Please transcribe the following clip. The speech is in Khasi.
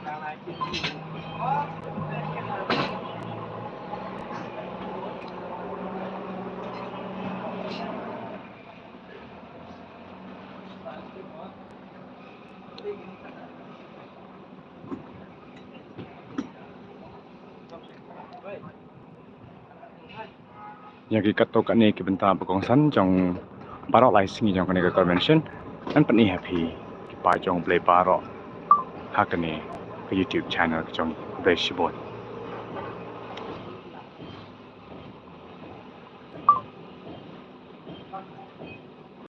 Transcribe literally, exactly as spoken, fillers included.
Ïa ki katto katne ki bynta ba kongsan jong baroh lai sngi jong kane ka convention, ngan pyni ha phi ki paid jong U Blei baroh ha kane ka YouTube channel ka jong U Blei shibun.